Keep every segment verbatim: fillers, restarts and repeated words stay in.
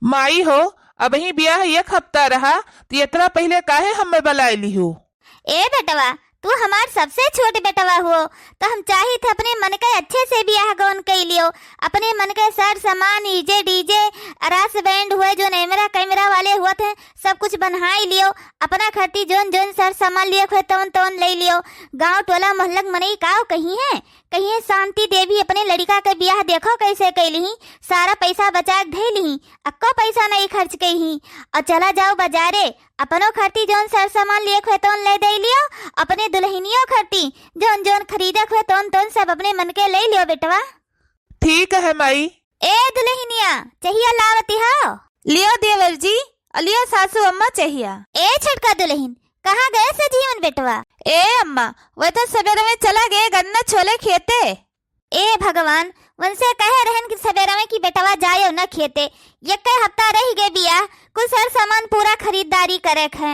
माई हो, अबहीं बियाह एक हफ्ता रहा, त एतना पहिले काहे हम्मे बलाइ लिहू? ए बेटवा, तू हमार सबसे छोट बेटवा हो, त हम चाहित है अपने मन के अच्छे से बियाह गौन कइ लियो। अपने मन के सर सामान, ईजे डीजे, रास बैंड हुए, जौन एमरा कैमरा वाले हुवत हैं, सब कुछ बन्हाइ लियो। अपना खरती जौन जौन सर सामान लियो हुए, तौन तौन लइ लियो। गाँव टोला मोहल्ला के मनई काव कहिहैं? कहिहैं शांति देवी अपने लड़िका के बियाह देखो कइसे कइ लिहीं, सारा पैसा बचाइ के धइ लिहीं, अक्को पैसा नाहीं खर्च कइहीं। अउर चला जाओ बजारे, अपनो खरती जौन सर सामान लिएक हुए तौन लइ दइ लियो, अपने दुलहिनियो खरती जौन जौन खरीदेक हुए तौन तौन सब अपने मन के लइ लियो बेटवा। ठीक है माई। ए दुलहिनिया, चहिया लावति हौ? लियो देवर जी, अउर लियो सासू अम्मा चहिया। ए छोटका दुलहिन, कहाँ गए से जीवन बेटवा? ए अम्मा, वह तो सबेरे में चला गए गन्ना छोले खेते। ए भगवान, उनसे कहे रहन कि सबेरा में कि बेटवा जायो न खेते। यक्के हफ्ता रहि गए बियाह, कुल सर सामान पूरा खरीदारी करेक है।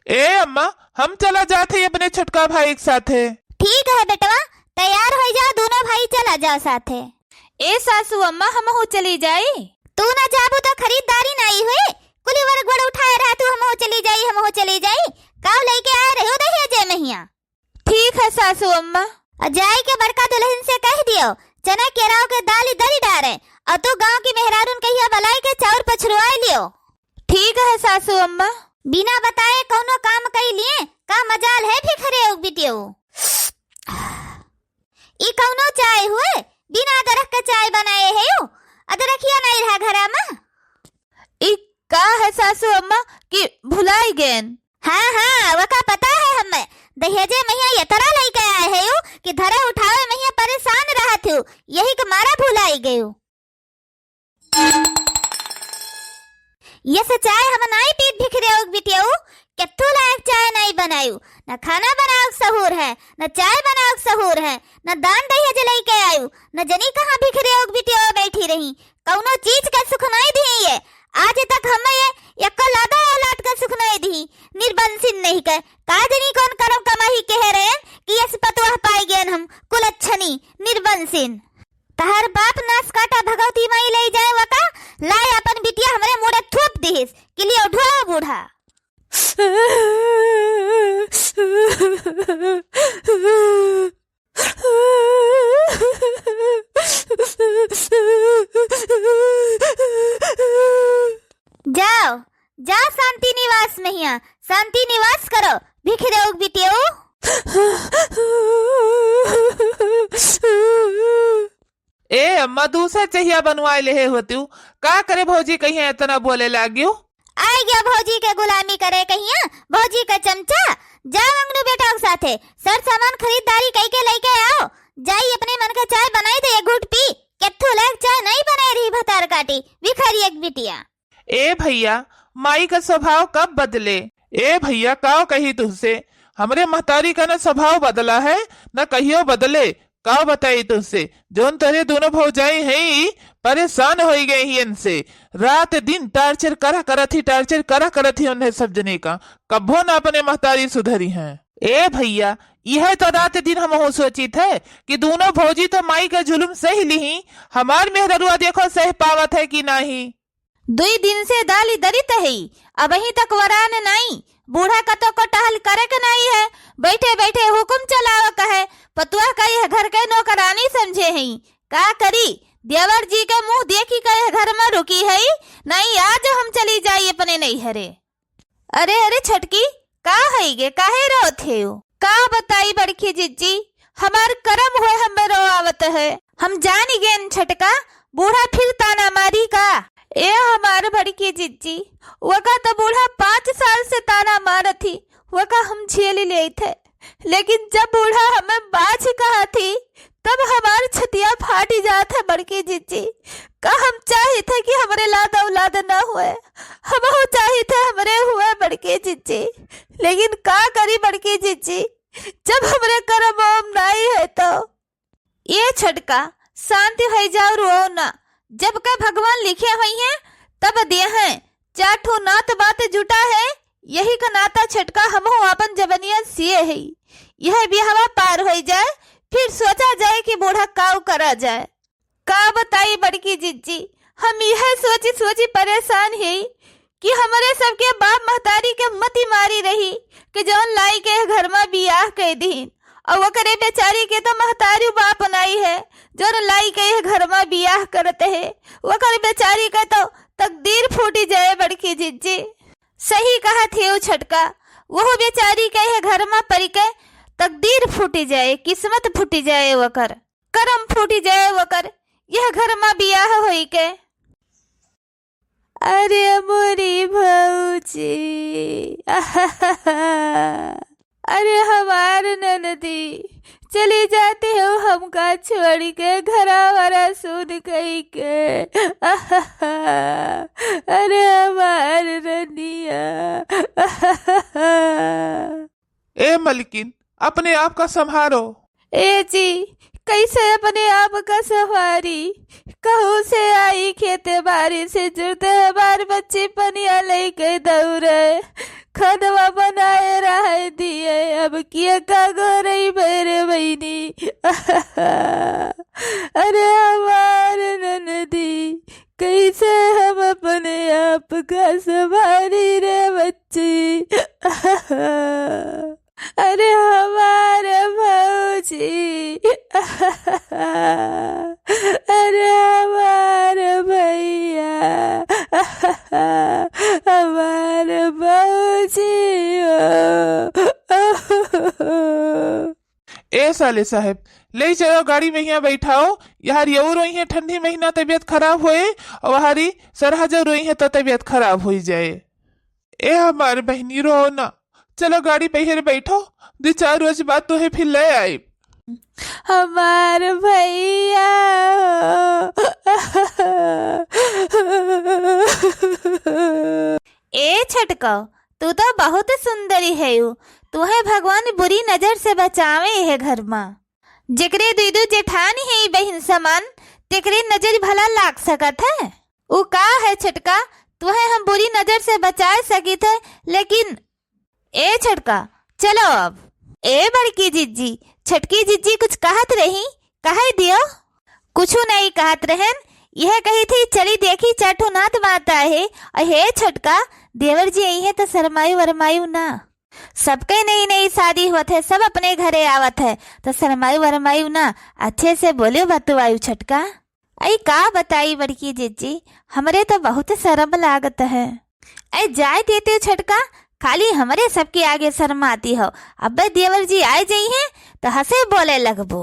ए अम्मा, हम चला जात हई अपने छोटका भाई के साथे। ठीक है बेटवा, तैयार होइ जा, दूनो भाई चला जाओ साथे। ए सासू अम्मा, हमहू चली जाई। तू न जाबू त खरीदारी नाहीं हुई, कुली वरगोड़ उठाए रहा तू, हमहू चली जाई, हमहू चली जाई। काव लइके आए रह्यो दहेजे महिया? ठीक है सासू अम्मा। अउर जाइके बड़का दुलहिन से कहि दियो, चना केराव के दालि दरि डारे, अउर तू गाँव की मेहरारून कहिया बलाइके चाउर पछुरवाइ लियो। ठीक है सासू अम्मा। बिना बताए कउनो काम कइ लिए, का मजाल है भिखरे उग बिटियो? ई कउनो चाय हुए? बिना अदरक के चाय बनाए हयू? अदरकिया नाहीं रहा घरा में? ई का है सासू अम्मा कि भुलाइ गएन? हाँ, हाँ, वका पता है हम्मे। दहेजे महिया यतरा लइके आए हयू कि धरे उठावे महिया परेसान रहत हयू, यही के मारा भुलाइ गयू। यस चाय हम नाहीं पीत भिखरे उग बिटियो, केत्थू लायक चाय नाहीं बनायू, न खाना बनावक सहूर है, न चाय बनावक सहूर है, न दान दहेज लइके आयू, न जनी कहाँ भिखरे उग बिटियो बैठी रही, कउनो चीज का सुख नाहीं दिही ये। आज तक हम्मे ये यक्को लादा औलाद का सुख नाहीं दिही। निर्बंसिन नहीं के, का जनी कउन करम कमाही के है रहेन कि यस पतोह पाइ गएन हम, कुलच्छनी, निर्बंसिन। तहर बाप नास काटा भगवती माई लइ जाए वका, लाए अपन बिटिया हमरे मुड़े थूप दिहिस, कि लियो ढोओ बूढ़ा। जाओ, जाओ शांति निवास महिया, शांति निवास करो, भिखरे उग बिटियो। ए अम्मा, दूसर चहिया बनवाए लेहे होतिउ, का करे भौजी कहिया एतना बोले लागिउ? आइ गया भौजी के गुलामी करे कहिया, भौजी के चमचा। जाओ अंगनू बेटा के साथे, सर सामान खरीदारी कइके लइके आओ। जाई अपने मन के चाय बनाई दे, एक घूट पी। केत्थू लायक चाय नाहीं बनाए रही भतार काटी, भिखारी एक बिटिया। ए भइया, माई का स्वभाव कब बदले? ए भइया, काव कही तुहसे, हमरे महतारी का न स्वभाव बदला है, न कहियो बदले। काव बताई तुहसे, जौन तोहरे दूनो भौजाई हैं, परेसान होइ गए ही इनसे। रात दिन torture करा करत ही, torture करा करत ही उन्हें सब जने का। कब्बो न अपने महतारी सुधरी हैं। ए भइया, इहै तो रात दिन हमहू सोचित है कि दूनो भौजी तो माई का जुलुम सहि लिही, हमार मेहररुआ देखो सह पावत है कि नाहीं। दुई दिन से दालि दरित हई, अबहीं तक वरान नाई। बूढ़ा कतो को टहल करे के नाई है, बैठे बैठे हुकुम चलावे के है। पतुआ का यह घर के नौकरानी समझे हई। का करी, देवर जी के मुँह देखी के यह घर में रुकी हई, नाई आज हम चली जाई अपने नैहरे। अरे, अरे छोटकी, का हई गे, काहे रोत हेउ? का बताई बड़की जिज्जी, हमार करम होए हमें रोआवत है। हम जानी गेन छोटका, बूढ़ा फिर ताना मारी का? ए हमार बड़की जिज्जी, वका तो बूढ़ा पाँच साल से ताना मारत ही, वका हम झेल लेत है, लेकिन जब बूढ़ा हमें बाझ कहा थी, तब हमार छतिया फाटी जात है बड़की जिज्जी। का हम चाहित है कि हमरे लाद औलाद ना हुए, हमहू चाहित है हमरे हुए बड़की जिज्जी, लेकिन का करी बड़की जिज्जी, जब हमरे करम ओम नाई है तो। ए छोटका, शांति होइ जाओ, रोओ ना। जब का भगवान लिखे होइहैं, तब देहैं। चार ठो नात बात जुटा है, यही का नाता छोटका हमहू आपन जबनिया सिए है। यह बियाहवा पार होइ जाए, फिर सोचा जाए कि बूढ़ा काऊ करा जाए। का बताई बड़की जिज्जी, हम इहे सोची सोची परेशान हई कि हमरे सबके बाप महतारी के मति मारी रही कि जौन लाई के एह घर मा बियाह कइ दिहिन, अउर ओकरे बेचारी के तो महतारी बाप नाई है, जौन लाई के एह घर मा बियाह करत है, ओकर बेचारी के तो तकदीर फूटी जाए बड़की जिज्जी। सही कहत हेउ छोटका, वहू बेचारी के एह घर मा परि के तकदीर फूटी जाए, किस्मत फूटी जाए ओकर, करम फूटी जाए ओकर, एह घर मा बियाह होई के। अरे मोरी भौजी, अरे हमार ननदी, चली जाती हो हमका छोड़ि के, घरा वरा सुन कहि के। अरे हमार रनिया। ए मलकिन, अपने आप का संभारो। ए जी, कइसे अपने आप का संभारी? कहूँ से आई खेते बारी से जुड़ते हमार बच्ची पनिया लइके दौड़े, खानवा बनाए रहे दिए, अब किया का गोरई मेरे बहिनी। अरे हमार ननदी, कइसे हम अपने आप का संभारी रे बच्ची। अरे हमार भौजी, अरे हमार भैया, हमार भौजी हो। ए साले साहेब, ले चलो गाड़ी में हियाँ बैठाओ, यहाँ रियऊ रोई है ठंडी महीना तबीयत खराब होए, और वहारी सरहजो रोई है तो तबीयत खराब होई जाए। ए हमार बहिनी, रो ना, चलो गाड़ी पे हेर बैठो, दो चार रोज बाद तोहे फिर ले आइब। हमार भैया। ए छोटका, तू तो बहुत सुंदरी हेउ, तुहे भगवान बुरी नजर से बचावे है घर मा। जेकरे दुई दुई जेठानी है बहिन समान, तेकरे नजर भला लाग सकत है? उ का है छोटका, तुहे हम बुरी नजर से बचाए सकित है, लेकिन ए छोटका, चलो अब। ए बड़की जिज्जी, छोटकी जिज्जी कुछ कहत रही, कहे दियो। कुछु नहीं कहत रहेन, यह कही थी, चली देखी, चार ठो नात बात आए है। और हे छोटका, देवर जी आई है तो शरमायु वरमायु ना। सबके नई नई शादी होत है, सब अपने घरे आवत है, तो शरमायु वरमायु ना, अच्छे से बोलियो बतुआयु छोटका। अई का बताई बड़की जिज्जी, हमरे तो बहुत शरम लागत है। अई जाए देते छोटका, खाली हमरे सबके आगे शरमाती हो। अब्बे देवर जी आए जइहें तो हंसे बोले लगबो।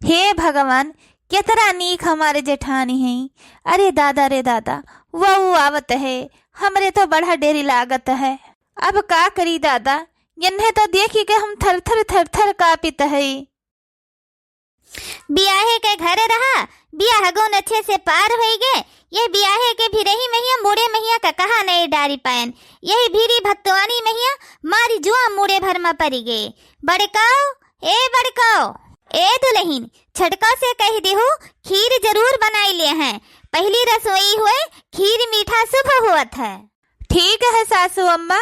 हे भगवान, केतरा नीक हमारे जेठानी हैं। अरे दादा रे दादा, वहू आवत है, हमरे तो बड़ा डेरी लागत है। अब का करी दादा, इन्हें तो देखी के हम थर थर थर थर कापित है। बियाहे के घरे रहा, बियाह गुन अच्छे से पार होई गे। ये बियाहे के भिरही महिया, मुड़े महिया का कहा नहीं डारी पायन। यही भीरी भत्तवानी महिया मारी जुआ मुड़े भर मा परी गे। बड़काओ, ए बड़काओ, ए दुलहिन, छोटका से कहि दिहु, खीर जरूर बनाई ले हैं। पहली रसोई हुए, खीर मीठा शुभ होत है। ठीक है सासू अम्मा।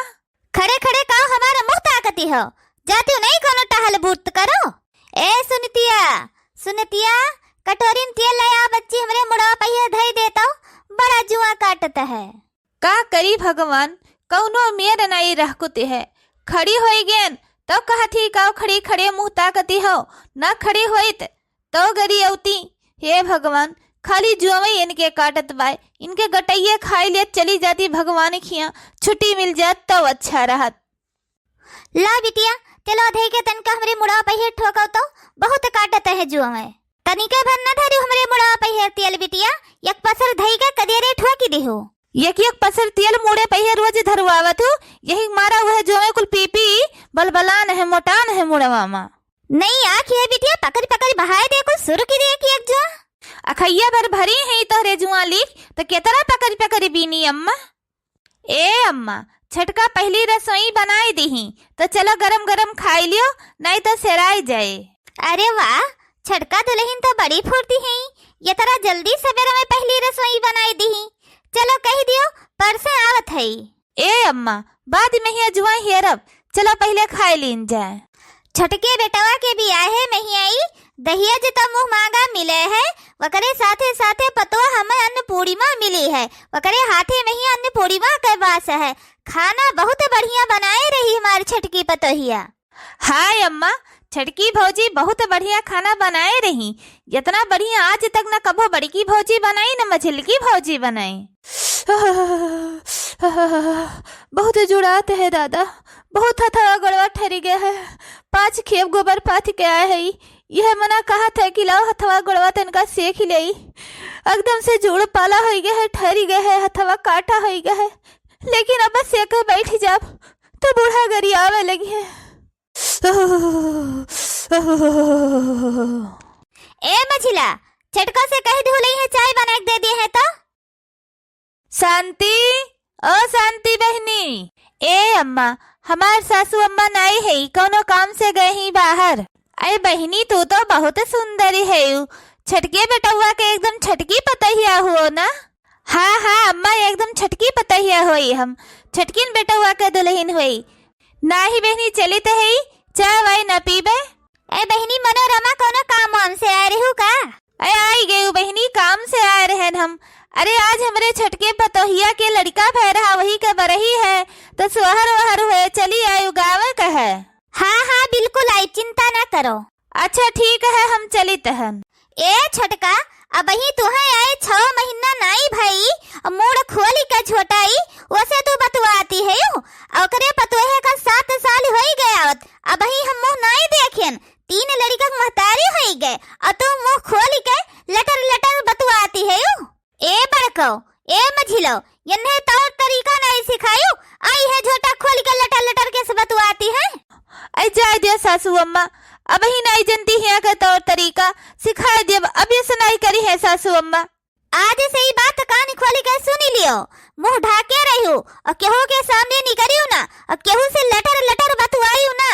खड़े खड़े काउ हमारा मुँह ताकती हो, जातिउ नहीं कोनो टहल बूत करो। ए सुनतिया, सुनतिया, कटोरी में तेल ले आ बच्ची, हमरे मुड़वा पहिया धई देतउ, बड़ा जुआ काटत है। का करी भगवान, कउनो मेर नाई रहकुत है। खड़ी होई गेन, तउ कहत ही काउ खड़ी खड़े मुँह ताकती हो, ना खड़ी होइत, तउ गरी अउती। हे भगवान, खाली जुआवई इनके काटत बाय, इनके गटइये खाई लेत चली जाती भगवान खिया, छुट्टी मिल जात तउ अच्छा रहत। ला बिटिया, तेलवा धई के तनका हमरे मुड़वा पहिये ठोकउ तउ, बहुत काटत है जुआवई। तनिके भर न धरिउ हमरे मुड़वा पहिये तेल बिटिया, एक पसर धई के कदेरे ठोकी दिहु। एक एक पसर तेल मुड़े पहिये रोज धरवावत हु, यही मारा वह जुआवई कुल पी पी बलबलान है, मोटान है मुड़वा मा। नहीं आँख है बिटिया, पकड़ पकड़ बहाए दे, कुल सुरु की दे एक एक जुआ। अखइया भर भरी है तोहरे जुआ लीक, त केतरा पकड़ पकड़ बीनी अम्मा। ए अम्मा, छोटका पहली रसोई बनाई दिही, त चलो गरम गरम खाई लियो, नहीं त सेराई जाए। अरे वाह, छोटका दुलहिन त बड़ी फुर्ती है, ये तरह जल्दी सवेरे में पहली रसोई बनाई दिही। चलो कहि दियो, परसे आवत है। ए अम्मा, बाद में हिया जुआ हेरब, चलो पहिले खाए लीन जाए। छोटके बेटवा के बियाहे महियाई दहेज त मुँह मांगा मिले है, ओकरे साथे साथे पतोह हमें अन्नपूर्णिमा मिली है, ओकरे हाथे में ही अन्नपूर्णिमा के वास है। खाना बहुत बढ़िया बनाए रही हमार छोटकी पतोहिया। हाय अम्मा, छोटकी भौजी बहुत बढ़िया खाना बनाए रही, इतना बढ़िया आज तक न कभो बड़की भौजी बनाई न मझिलकी भौजी बनाई। बहुत जुड़ात है दादा, बहुत हथवा गोड़वा ठरी गया है। पाँच खेप गोबर पाथ के आए है, यह मना कहत है कि लाओ हथवा गोड़वा तनका सेक ही लेई। एकदम से जुड़ पाला होई गया है, ठरी गया है, हथवा काटा होई गया है। लेकिन अब सेके बैठ जाब तो बूढ़ा गरियावे लगी है। ए मझिला, छोटका से कह दिहु लई है चाय बना के दे दिए है तो। शांति, ओ शांति बहिनी। ए अम्मा, हमार सासू अम्मा नाई है, कौनो काम से गए ही बाहर। अरे बहिनी, तू तो बहुत सुंदरी है, छोटके बेटौआ के एकदम छोटकी पतोहिया हुओ ना। हाँ हाँ अम्मा, एकदम छोटकी पतोहिया होई हम, छोटकिन बेटौआ के दुल्हन होई। नाही बहिनी, चलित है, चाय वाय न पीबे। ए बहिनी मनोरमा, कौनो काम वाम से आए रहू का? ए, आई गयू बहिनी, काम से आए रहन हम। अरे, आज हमरे छोटके पतोहिया के लड़का भय रहा, वही के बरही है, तो सोहर वहर हुए, चली आयु गावे कहे। हाँ हाँ, बिल्कुल आई, चिंता ना करो। अच्छा ठीक है, हम चलित हन। ए छोटका, अबही तुहे आए छव महीना नाई भई, मूड़ खोली के झोटाई, ओसे तू बतुआती है यू? ओकरे पतोहे का सात साल होई गए आवत, अबही हम मुँह नाई देखेन, तीन लड़िका के महतारी होई गए, और तू मुँह खोली के लटर लटर बतुआती है यू? ए बड़को, ए मझिलो, यन्हे तौर तरीका नाई सिखायू, आई है झोटा खोली के लटर लटर के से बतुआती है। आई जाए दियो सासू अम्मा, अबही नाई जनती हिया के तौर तरीका, सिखाए दियब, अब ये से नाई करी है सासू अम्मा। आज से ई बात कान खोली के सुनी लियो, मुँह ढाके रहियो, और केहू के सामने निकरियो ना, और केहू से लटर लटर बतुआइयो ना।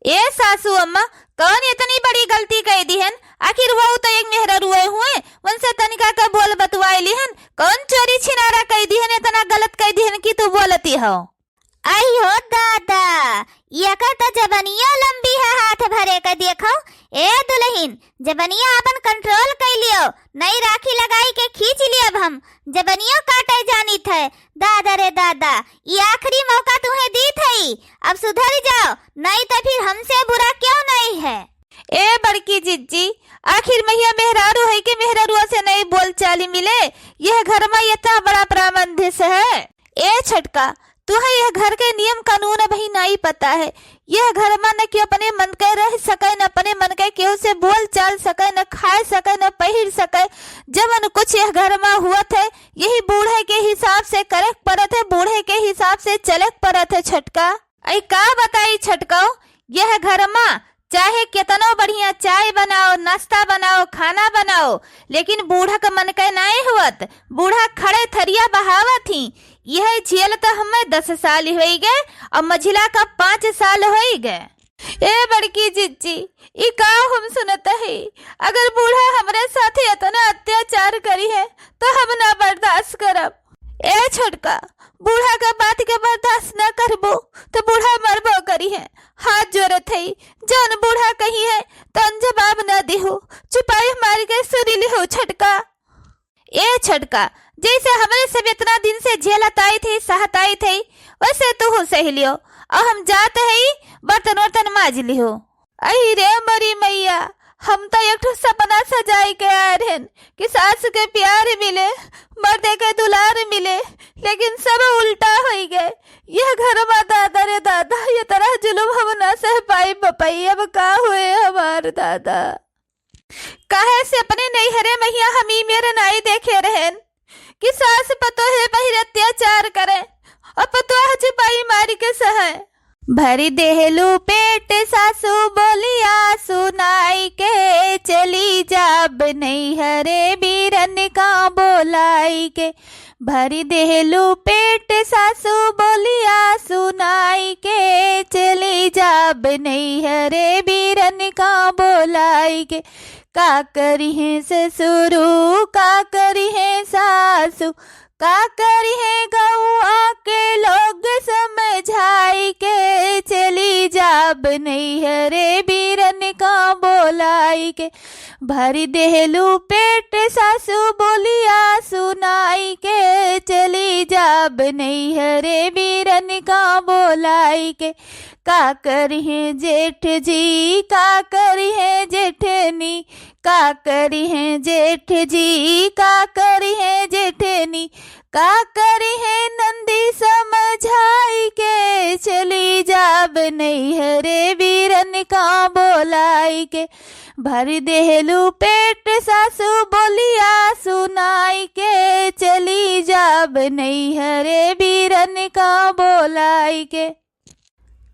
ए सासू अम्मा, कौन इतनी बड़ी गलती कई दिहन? आखिर वो तो एक मेहररुए हुए, उनसे तनिका के बोल बतुआई लिहन, कौन चोरी छिनारा कई दिहन, इतना गलत कई दिहन कि तू बोलती हो? आई हो दादा, एकर त जबनियो लंबी है, हाथ भरे के देखो। ए दुल्हन, जबनिया अपन control कई लियो, नई राखी लगाई के खींच लियब हम, जबनियो काटे जानित है। दादा रे दादा, ई आखिरी मौका तुहे दीत हई, अब सुधर जाओ, नहीं तो फिर हमसे बुरा क्यों नहीं है। ए बड़की जिज्जी, आखिर मैया मेहरारू है कि मेहरारुआ से नहीं बोलचाली मिले, यह घर मा इतना बड़ा प्रामंधिस है। ए छोटका, तुहे यह घर के नियम कानून अबही नाई पता है। यह घर मा न केहू अपने मन के रह सके, न अपने मन के केहू से बोल चाल सके, न खाए सके, न पहिर सके। जवन कुछ यह घर मा हुअत है, यही बूढ़े के हिसाब से करे के पड़त है, बूढ़े के हिसाब से चले के पड़त है छोटका। अई का बताई छोटकऊ, यह घर मा चाहे केतनो बढ़िया चाय बनाओ, नाश्ता बनाओ, खाना बनाओ, लेकिन बूढ़ा के मन के नाई हुअत। बूढ़ा खड़े थरिया बहावत ही। यह झेल त हमें दस साल होई गए और मझिला का पाँच साल होई गए। ए बड़की जिज्जी, ई का हम सुनत है? अगर बूढ़ा हमरे साथे इतना अत्याचार करी है, तो हम ना बर्दाश्त करब। ए छोटका, बूढ़ा के बात के बर्दाश्त ना करबो, तो बूढ़ा मरबो करी है। हाथ जोड़त है, जौन बूढ़ा कही है, तौन जवाब ना दिहो, चुपाई मार के सुनी लिहो छोटका। ए छोटका, जैसे हमरे सब इतना दिन से झेलत आई थे, सहत आई थे, वैसे तू हो सह लियो। और हम जात है, बर्तन वर्तन माज लिहो। अई रे मोरी मैया, हम तो एक ठो सपना सजाई के आए रहन कि सास के प्यार मिले, मर्दे के दुलार मिले, लेकिन सब उल्टा होई गए। यह घर मा दादा रे दादा, ये तरह जुलुम हम ना सह पाई बपई, अब का हुए हमार दादा। काहे से अपने नैहरे महिया हम ई मेर नाई देखे रहन कि सास पतोहे पहिर अत्याचार करे और पतोह चुपाई मारी के सहे। भरी देहलू पेट सासू बोलिया सुनाई के, चली जाब नैहरे बीरन का बोलाई के। भरी देहलू पेट सासू बोलिया सुनाई के, चली जाब नैहरे बीरन का बोलाई के। का करिहें ससुरु, का करिहें सासु, का करिहें गौआ के लोग समझाई के, चली जाब नैहरे बीरन का बोलाई बोलाई के। भरि देहलू पेट सासु बोलिया सुनाई के, चली जाब नैहरे बीरन का बोलाई के। का करिहें जेठ जी, का करिहें जेठनी, का करिहें जेठ जी, का करिहें जेठनी, का करिहें नंदी समझाई के। चली जाब नैहरे बीरन का बोलाई के। भरि देहलू पेट सासु बोलिया सुनाई के, चली जाब नैहरे बीरन का बोलाई के।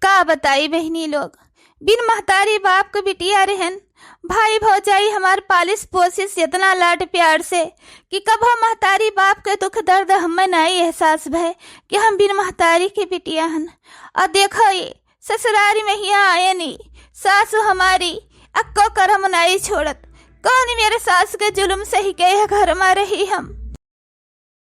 का बताई बहिनी लोग, बिन महतारी बाप के बिटिया रहन, भाई भौजाई हमार पालिस पोसिस इतना लाड प्यार से कि कभो महतारी बाप के दुख दर्द हमें नाई एहसास भय कि हम बिन महतारी के बिटिया हन। और देखो ये ससुरारी में हिया आयनी सासु हमारी अक्को करम नाई छोड़त। कौन मेरे सास के जुल्म सही के यह घर में रही हम।